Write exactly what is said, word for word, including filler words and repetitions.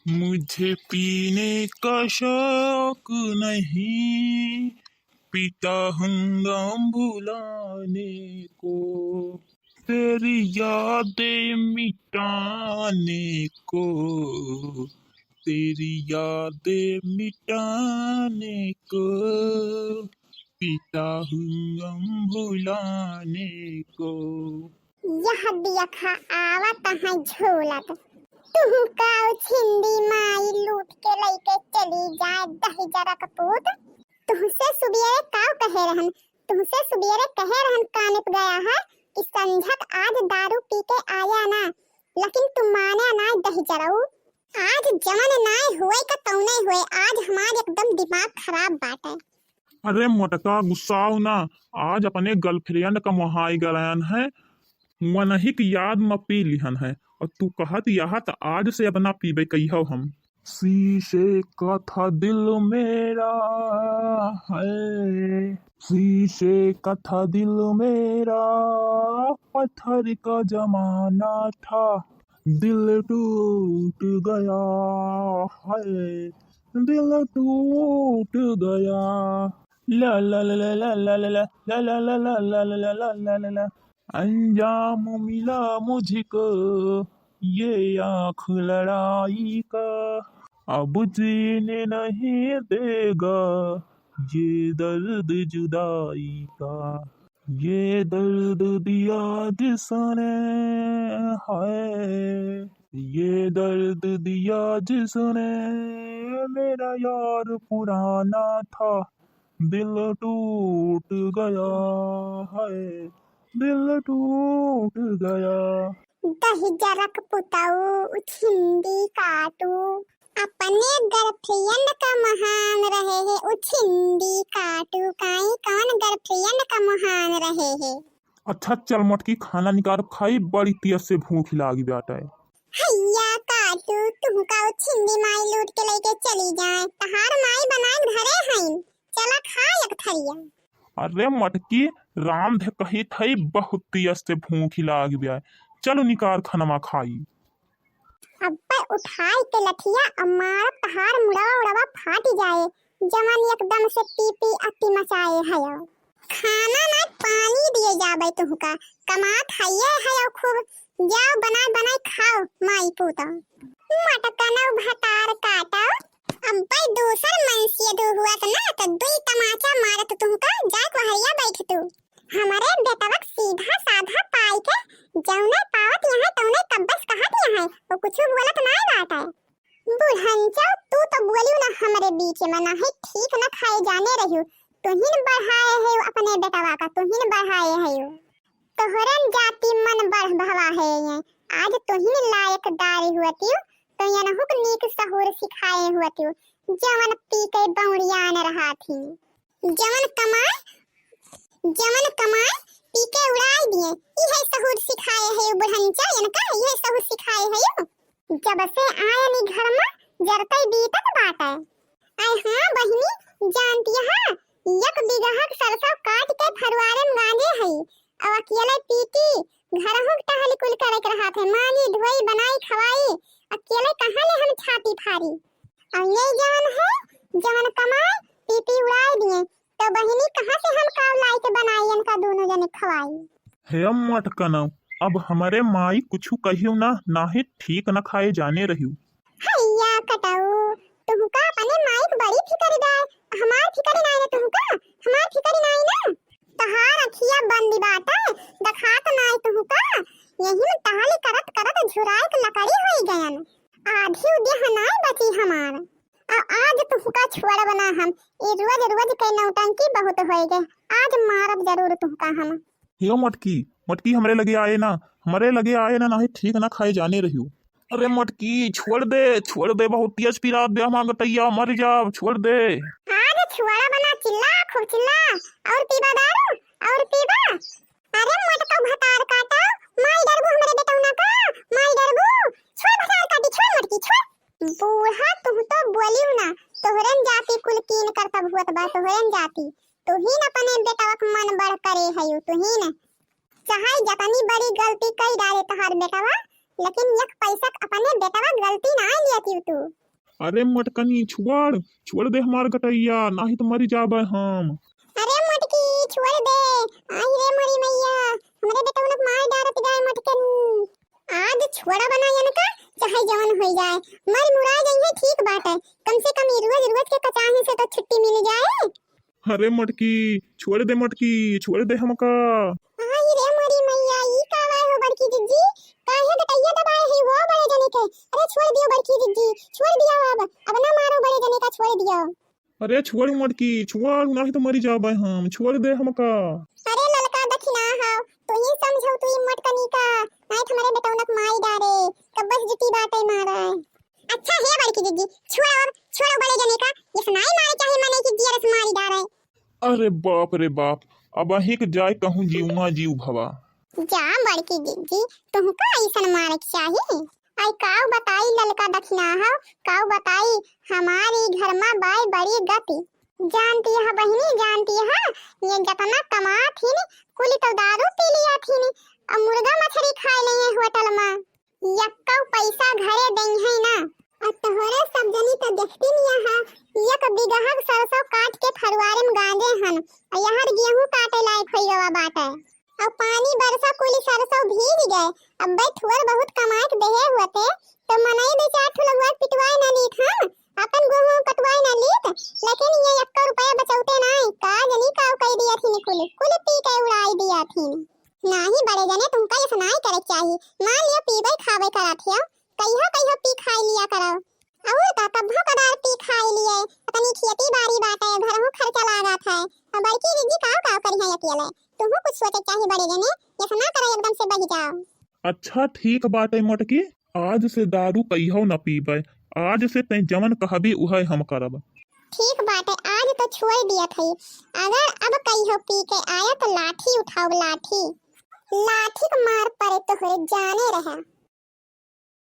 मुझे पीने का शौक नहीं, पीता हूँ गम भुलाने को। तेरी यादें मिटाने को, तेरी यादें मिटाने को, पीता हूँ गम भुलाने को। यह देखा आवत है झूलत, तुहका उछिंदी माई लूट के लइके चली जाए दहिजरक पूत। तुहसे सुबेरे काव कहे रहन, तुहसे सुबेरे कहे रहन काने पे गया है कि संझक आज दारू पी के आया ना, लेकिन तू माने ना दहिजरऊ। आज जवन नाय हुए का तौने हुए, आज हमार एकदम दिमाग खराब बाटे। अरे मोटका, गुस्साओ ना, आज अपने girlfriend का मोहाई गलायन है, वनही की याद में पी लिहन है, और तू कहत यह त आज से अब ना पीबे कहियो हम। शीशे का था दिल मेरा है, शीशे का था दिल मेरा, पत्थर का जमाना था, दिल टूट गया है, दिल टूट गया। ला ला ला ला ला ला ला ला ला ला ला ला ला ला ला ला। अंजाम मिला मुझको ये आँख लड़ाई का, अब जीने नहीं देगा ये दर्द जुदाई का। ये दर्द दिया जिसने, हाय, ये दर्द दिया जिसने, मेरा यार पुराना था, दिल टूट गया है, दिल टूट गया। दहिजरक पुतऊ उछिंदी काटू, अपने girlfriend का महान रहे है, उछिंदी काटू काई कौन girlfriend का महान रहे है। अच्छा चल मोटकी, खाना निकार खाई, बड़ी तेज से भूख लागी बाटे। हैया काटू, तुहका उछिंदी माई लूट के लइके चली जाए, तहार माई बनाए धरे हईन, चला खा एक थरिया। अरे मटकी, राम धे कही थई, बहुत तेज से भूख लाग गया। चलो निकार खनमा खाई। अब्बे उठाई के लठिया अमार तहार मुड़वा उड़वा फाट जाए, जवन एकदम से पी पी अति मचाए हयो। खाना ना पानी दिए जाबे तुहका, कमात हइये हयो खूब, जाओ बनाए बनाए खाओ माई पूता। मटकनौ भतार काटौ, अब्बै दूसर मनसियदू हुअत ना त दुई तमाचा मारत तुहका जाए कोहरिया बैठतू। हमरे बेटवक सीधा साधा पाई के जौने पावत यहाँ तौने कब्बस कहत यहाँ, वो कुछ बोलत नाय बाटै। बुढ़ंचौ, तू तो बोलियो ना हमरे बीच में, ना है ठीक ना खाए जाने रहियो, तुहिन बढ़ाए है अपने बेटवा का, तुहिन बढ़ाए है। तोहरन जाति मन बढ़ भवा है ये, आज तोहिन लायक दारी हुअतियो, तो यनहुक नीक सहूर सिखाए हुअतियो, जवन पी के बौड़ियान रहा थी, जवन कमाए, जवन कमाए पी के उड़ाई दिए, इहे सहूर सिखाए है बुढ़ंचा, यनका इहे सहूर सिखाए है। जब से आयन ई घर मा जरतै बीतत बाटै। आय हाँ बहिनी, जानती हा, एक बीघा के सरसों काट के फरुआरे में गांजे हई। अब अकेले पीटी, घरहू के टहल कुल करे के रहत है, मांजी, धोई, बनाई, खवाई, अकेले कहाँ ले हम छाती फारी। और ये जवन है, जवन कमाए, पीटी उड़ाई दिए, तो बहिनी कहाँ से हम काव लाई के बनाई इनका दोनों जने खवाई। हे मटकनौ, अब हमरे माई कुछु कहियो ना, नाहीं ठीक न खाए जाने रहियो। हैया कटऊ, तुहका अपने माई के बड़ी फिकर बा, हमार फिकर नाय ना तुहका, हमार फिकर नाय ना। तहार अखिया बंद बाटे, देखात नाय तुहका, यही में टहल करत करत झुराए के लकड़ी होई गयन। आधी देह नाय बची हमार। आ, आज तुहका छोड़ब ना हम, ई रोज रोज के नौटंकी बहुत होई गए, आज मारब जरूर तुहका हम। यो मटकी, मटकी हमरे लगे आए ना, हमरे लगे आए ना, नाहीं ठीक ना खाए जाने रहियो। अरे मटकी, छोड़ दे, छोड़ दे, बहुत तेज पिरात बे हमार गटैया, मर जाब, छोड़ दे। आज छोड़ब ना, चिल्ला, खूब चिल्ला, और पीबा दारू, और पीबा। अरे मटका भतार काटा, माई डरबू हमरे बेटौना का, माई डरबू, छोड़ भतार काटी, छोड़ मटकी, छोड़। बूढ़ा तुह तो बोलियो ना, तोहरन जाति कुल कीन करतब हुअत बा, तोहरन जाति। तुहिन अपने बेटवा के मन बड़ करे हयू, तुहिन। चाहे जतनी बड़ी गलती कई डाले तहार बेटवा, लेकिन एक पैसा क अपने बेटवा क गलती नाहीं लियतिउ तू। अरे मोटकनी, छोड़, छोड़ दे हमार गटइया, नाहीं त मरी जाबे हम। अरे मोटकी, छोड़ दे। आई रे मोरी मइया, हमरे बेटउन क मार डारत गाय मोटकनी। आज छोड़ब ना इनका, चाहे जवन होइ जाए, मर मुराइ जइहें, ठीक बाटे। कम से कम ई रोज रोज के कचाही से तो छुट्टी मिल जाए। अरे मोटकी, छोड़ दे मोटकी, छोड़ दे हमका। आई रे मोरी मइया, ई का बाय हो बड़की जिज्जी? काहे गटइया दबाए है हो बड़े जने के? अरे छोड़ दियो बड़की जिज्जी, छोड़ दियो अब, अब ना मारो बड़े जने का, छोड़ दियो। अरे छोड़ मोटकी, छोड़, नाहीं त मरी जाबे हम, छोड़ दे हमका। अरे ललका दखिना हव, तू ही समझउ तू ई मोटकनी का, नाहीं त हमरे बेटउन क माई डारे, कब्बस जुटी बाटे मारे। अच्छा हे बड़की जिज्जी, छोड़ो अब, छोड़ो बड़े जने का, ये सुनाई मारे चाहे मने कि जियरस मारी डारे। अरे बाप रे बाप, अबहीं क जाए कहूँ जीव ना जीव भवा। जा बड़की जिज्जी, तुहका अइसन मारे के चाही। आई काउ बताई ललका दखिना हव, काउ बताई, हमारी घर मा बाय बड़ी गति। जानती है बहिनी, जानती है, ये जतना कमात हिन, कुल तो दारू पी लिया थिन, अब मुर्गा मछरी खाए ले होटल मा। यक्कउ पैसा घरे दइहैं ना। आ तोहरे सब जनी त देखती निया हा, एक बिगहा क सरसों काट के फरुआरे में गांजे हन, आ यहर गेहूं काटे लायक होइ गवा बाटे। अब पानी बरसा कुली सरसों भीज गए, अब बे थोर बहुत कमाए के देहे हुअते, तो मनई दे चार ठो लगवा के पिटवाए ना लीत हम, अपन गेहूं कटवाए ना लीत, लेकिन ये यक्कउ रुपया बचौते नाई, का जनी काउ कई दिया थी कुल, कुल पी के उड़ाई दिया थी। नाही बड़े जने, तुमका ये सुनाई करे के चाही। मान लियो पीबे खाबे करत हियो, कहियो कहियो पी खाई लिया करो। और का कब्बो कदार पी खाई लिए, अपनी खेती बाड़ी बाटे, घरहू खर्चा लागत है। अब बड़की जिज्जी काव काव करिहैं अकेले, तुहू कुछ सोचे के चाही बड़े जने, ये सुना करो एकदम से बही जाओ। अच्छा ठीक बाटे मोटकी, आज से दारू कहियो न पीबे, आज से तैं जवन कहबी उहे हम करब। ठीक बाटे, आज तो छोड़ दियत हई, अगर अब कहियो पी के आया तो लाठी उठाओ, लाठी। लाठी क मार पड़े तोहरे जाने रहे।